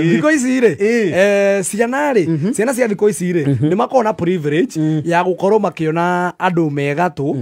Thikå ici rä, ciana rä, ciana cia thikå ici rä nä makoragwo na privilege ya gå korwo makä andå megatå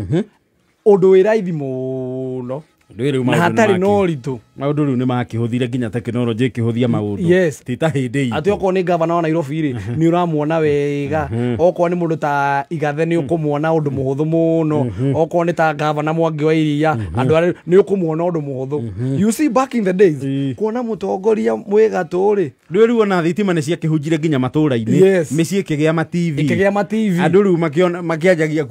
å ndå wä raithi må no Ndũĩ rĩu na maũndũ nĩ hatarä na makĩ- å ritå. Maũndũ rĩu nĩ makĩhũthire, nginya tekinoronjĩ ĩkĩhũthia maũndũ. Ti ta hĩndĩ atä itũ. Okorwo nä gavana wa Nairobi rä, nä å ramuona wega. Okorwo nä må ndå ta Igathe, nä å kå muona å ndå må hå thå må no. Okorwo nä ta gavana Mwangi wa Iria, andå arä nä å kå muona å ndå må hå thå. You see, back in the days, kuona må tongoria mwä gatå rä, Ndũĩ rĩu ona thitima nĩ ciakĩhunjire nginya matũra-inĩ. Mĩciĩ ĩkĩgĩa ma TV. Ĩkĩgĩa ma TV. Andũ rĩu makĩanjagia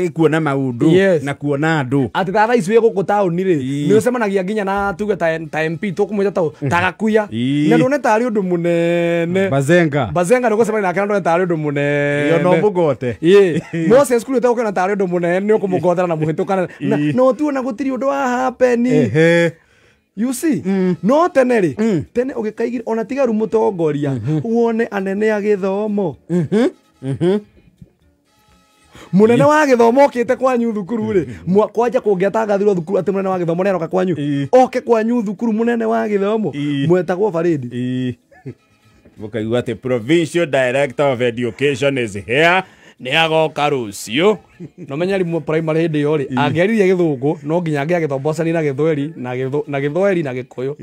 kuona maũndũ na kuona andũ. Atä ta thaa ici wä gå kå taåni rä, nä å cemanagia nginya na tuge ta MP tå kå mwä ta Gakuya, na ndone tarä å ndå må nene. Bazenga. Bazenga nä å gå cemania nake na ndone tarä å ndå må nene. Yo no mũgote. Ĩ Moses kuri ũtegũkĩona tarĩ ũndũ mũnene nĩ ũkũmũgotera na mũhĩtũkana na no tuona gũtirĩ ũndũ wa happen. You see, no tene rĩ, tene ũgĩkaigĩra ona tigaru mũtongoria, wone anene a gĩthomo, mũnene wa gĩthomo okĩte kwanyu thukuru rĩ, kwanja kũngĩatangathirwo thukuru atĩ mũnene wa gĩthomo nĩaroka kwanyu, oke kwanyu thukuru mũnene wa gĩthomo, mwetagwo barĩndi. Mũkaigua atĩ provincial director of education is here. Nĩ agoka rũciũ. No menya arimũ primary hĩndĩ ĩyo rĩ, angĩaririe gĩthũngũ no nginya angĩagĩthombocani na gĩthweri na gĩthweri na gĩkũyũ.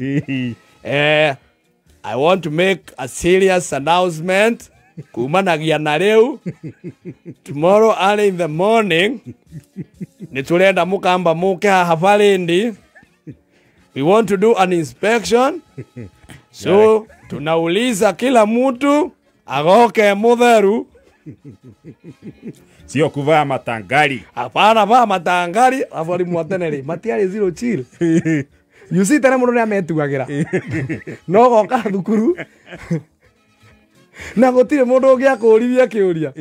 I want to make a serious announcement kumanagia na rĩu, tomorrow early in the morning nĩ tũrenda mũkamba mũke haha barĩndi. We want to do an inspection, so tunauliza kila mtu agoke mũtheru. Sio kuvaa matangari. Hapana vaa matangari. Alafu arimũ a tene rĩ, matiarĩ zero chill. You see, tene mũndũ nĩ ametuagĩra no goka thukuru na gũtirĩ mũndũ ũngĩakũririe kĩũria.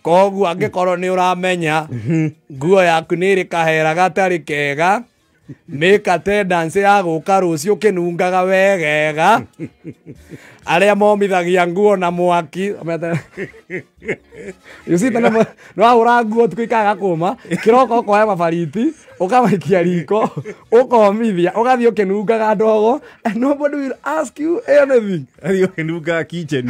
Koguo angĩkorwo nĩ ũramenya nguo yaku nĩ ĩrĩ kahera gatarĩ kega, make attendance ya gũka rũciũ kĩnungaga wegega. Arĩa momithagia nguo na mwaki. You see, tene no wahũra nguo tukũ ikaga kũma, kĩroko ũkoya mabariti ũkamaikia riko ũkomithia ũgathiĩ ũkĩnungaga ndogo, and nobody will ask you anything. Athiĩ ũkĩnungaga kitchen.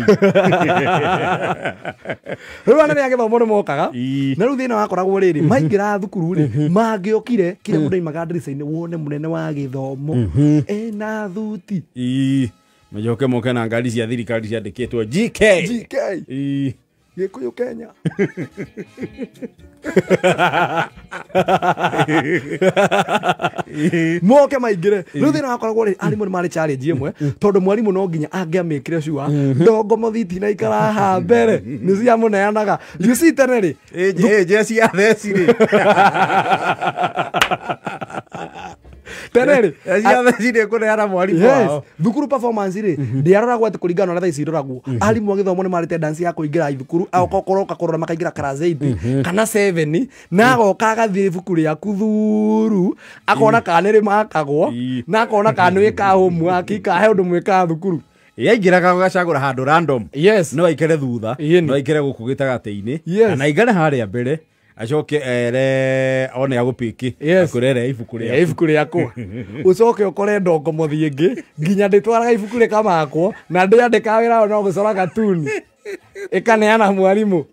Rĩu anene a gĩthomo nĩ mokaga, na rĩu thĩna wakoragwo rĩrĩ, maingĩra thukuru rĩ, mangĩokire kila mũndũ aimaga ndirica-inĩ wone mũnene wa gĩthomo ena thuti. Majoke moke na ngari cia thirikari ciandĩkĩtwo GK. GK. Gĩkũyũ Kenya. Moke maingĩre. Rĩu thĩna wakoragwo rĩ, arimũ nĩ marĩ challenge ĩmwe, tondũ mwarimũ no nginya angĩamĩkire sure ndongo mũthiti na ikara haha mbere nĩ ciamũneanaga. You see, tene rĩ, Jeci ya theci rĩ. Tene rĩ, Jeci ya theci nĩ kũneana mwarimũ wao. Thukuru performance rĩ, ndĩaroragwo atĩ kũringana na ũrĩa thaa ici iroragwo. Arimũ a gĩthomo nĩ marĩ tendency ya kũingĩra thukuru, agoka kũrora makaingĩra class 8 kana 7, na agoka agathiĩ ibuku rĩaku thuru akona kana nĩ rĩmakagwo, na akona kana nĩ wĩkaga homework, kana he ũndũ mwĩkaga thukuru. Yaingĩraga gũgacagũra handũ random. No aikare thutha, no aikare gũkũ gĩtagatĩ-inĩ, kana aikare harĩa mbere, acoke ere one agũpĩki, akũrere ibuku rĩaku. Ibuku rĩakwa ũcoke ũkore ndongo mũthiĩ ĩngĩ nginya ndĩtwaraga ibuku rĩkamakwo na ndĩandĩkaga wĩra no gũcora katuni ĩkaneana mwarimũ.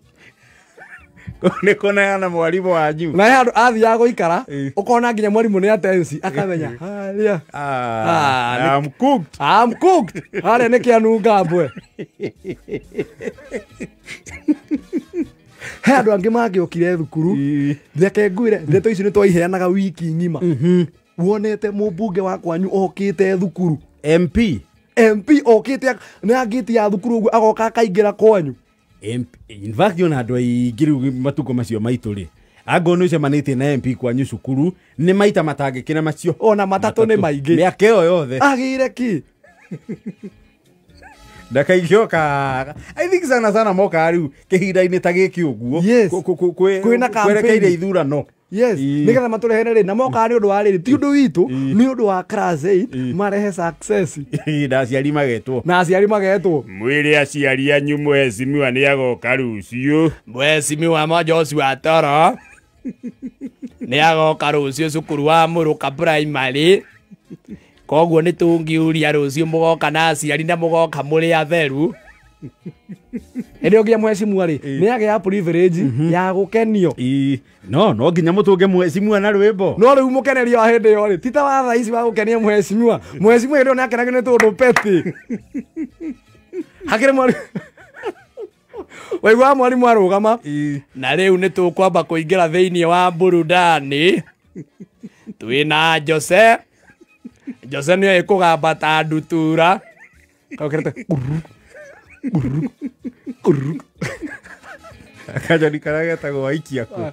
Nĩ kũneana mwarimũ wanyu. Na he handũ athiaga gũikara ũkona nginya mwarimũ nĩ atensi akamenya harĩa. Ah, I'm cooked. I'm cooked. Harĩa nĩ kĩanunga mbwe. He andũ angĩ mangĩokire thukuru, reke ngwĩre ndeto ici nĩ twaiheanaga wiki ng'ima, wonete mũmbunge wa kwanyu okĩte thukuru. MP. MP okĩte na ngĩti ya thukuru ũguo agoka akaingĩra kwanyu. MP. In fact, ona andũ aingĩ rĩu matukũ macio maitũ rĩ, angorwo nĩ ũcemanĩtie na MP kwanyu cukuru nĩ maita matangĩkĩra macio. Ona matatũ nĩ maingĩ. Mĩaka ĩyo yothe. Agĩire kĩ? Ndakaigĩoka. I think sana sana mokaga rĩu kĩhinda-inĩ ta gĩkĩ ũguo. Kwĩna campaign. Kwerekeire ithurano. Nĩgetha matũrehere rĩ, na mokaga nĩ ũndũ wa rĩrĩ, ti ũndũ witũ, nĩ ũndũ wa class 8 marehe success. Na aciari magetwo. Na aciari magetwo. Mwĩre aciari anyu mheshimiwa nĩ agoka rũciũ. Mheshimiwa Joshua Toro. Nĩ agoka rũciũ cukuru wa Mũrũka Primary. Koguo nĩ tũngiuria rũciũ mũgoka na aciari na mũgoka mũrĩ atheru. Ĩndĩ ũngĩa mheshimiwa rĩ nĩ agĩa privilege ya gũkenio. No no nginya mũtũnge mheshimiwa na rwĩmbo. No rĩu mũkenerio wa hĩndĩ ĩyo rĩ ti ta wa thaa ici wa gũkenia mheshimiwa. Mheshimiwa hĩndĩ ĩyo nĩakenagio nĩ tũndũ petty. Hakĩrĩ mwari waigua mwarimũ arũgama. Na rĩu nĩ tũkwamba kũingĩra thĩinĩ wa burudani. Twĩna Jose. Jose nĩoĩ kũgamba ta ndutura. Kaũkerete kajoni karĩa getagwo waikia kũ.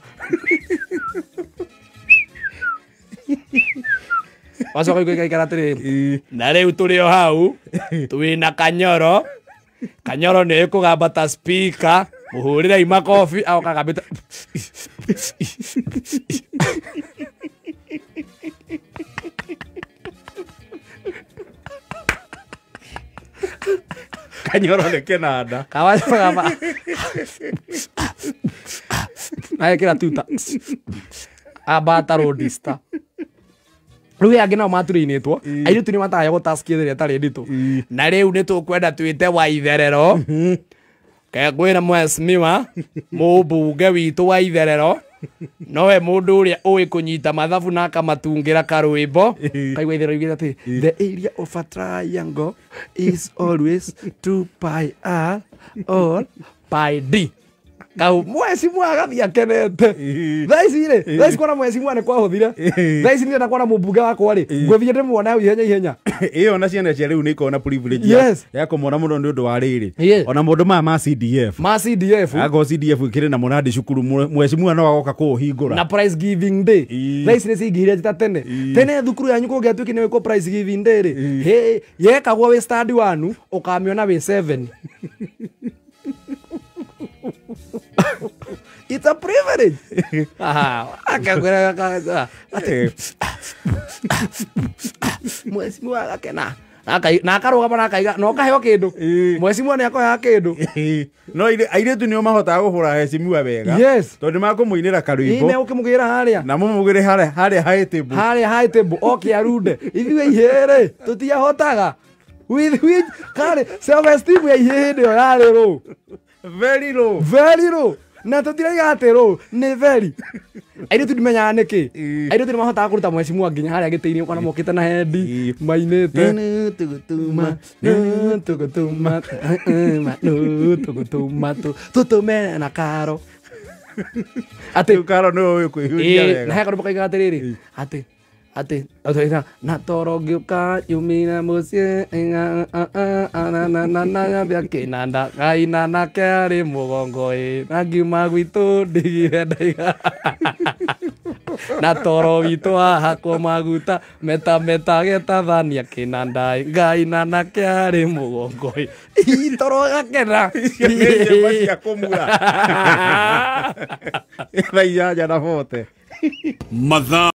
Wacoka ũgaikara atĩrĩrĩ. Na rĩu tũrĩ o hau twĩna Kanyoro. Kanyoro nĩoĩ kũgamba ta speaker. Mũhũrĩrei makobi agoka agambĩte. Kanyoro nĩ kĩnanda. Kawacogamba. Agekĩra tuta. Ambata roadster. Rĩu angĩ nao maturĩinĩtwo airĩtu nĩ mataheo task ĩrĩa ĩtarĩ nditũ. Na rĩu nĩ tũkwenda twĩte Waitherero. Kwĩna mheshimiwa mũmbunge witũ wa Itherero. Nowe mũndũ ũrĩa ũĩ kũnyita mathabu na akamatungĩra karwĩmbo. Kaigua Itherero igĩte atĩ the area of a triangle is always 2 pi r or pi d. Kau mheshimiwa agathiĩ akenete. Thaa ici rĩ, thaa ici kuona mheshimiwa nĩ kwahũthire. Thaa ici nĩndĩrenda kuona mũmbunge wakwa rĩ, ngũthiĩ ndĩmuone hau ihenya ihenya. Ĩyo na ciana cia rĩu nĩ ikoragwo na privilege ya kũmona mũno nĩ ũndũ wa rĩrĩ. Ona maũndũ maya ma CDF. Ma CDF. Akorwo CDF ĩkĩrĩ na mũnandi cukuru mheshimiwa no agoka kũũhingũra. Na prize giving day. Thaa ici nĩ ciingĩhire ta tene. Tene thukuru yanyu kũngĩatuĩkire nĩ gwĩkwo prize giving day rĩ, hĩ, yekagwo wĩ stand 1 ũkamĩona wĩ 7. It's a privilege. Aha, mheshimiwa agakena. Na akarũgama na akaiga na ũkaheo kĩndũ. Mheshimiwa nĩ akoya kĩndũ. No airĩtu nĩo mahotaga kũhũra heshimiwa wega. Yes. Tondũ nĩmakũmũinĩra karwĩmbo. Ĩ megũkĩmũgĩra harĩa. Na mũmũgĩre harĩa high table. Harĩa high table oke arunde. Ithuĩ ihĩĩ rĩ tũtiahotaga. With karĩ self esteem ya ihĩĩ hĩndĩ ĩyo yarĩ low. Very low. Very low. Na tũtiraiga atĩ low nĩ very. Airĩtu ndimenyaga nĩkĩ. Airĩtu nĩmahotaga kũruta mheshimiwa nginya harĩa gĩtĩ-inĩ ũkona mokĩte na hendi mainĩte. Nĩ tũgũtũma nĩ tũgũtũma tũtũme na karo. Atĩ karo nĩwe ũĩ kwĩhuria wega. Na he karũmbo kaigaga atĩrĩrĩ atĩ atĩ na toro ngĩũka yumĩra mũciĩ na bĩa kĩnanda kaina nake arĩ mũgongo ĩ na ngiuma gwitũ ndigire ndaiga na toro witũ ahakwo maguta meta meta getathania kĩnanda ĩ ngaina nake arĩ mũgongo ĩ toro gakena. Icio nĩ nyĩmbo cia kũmura. Thaa 8:40. Mathaa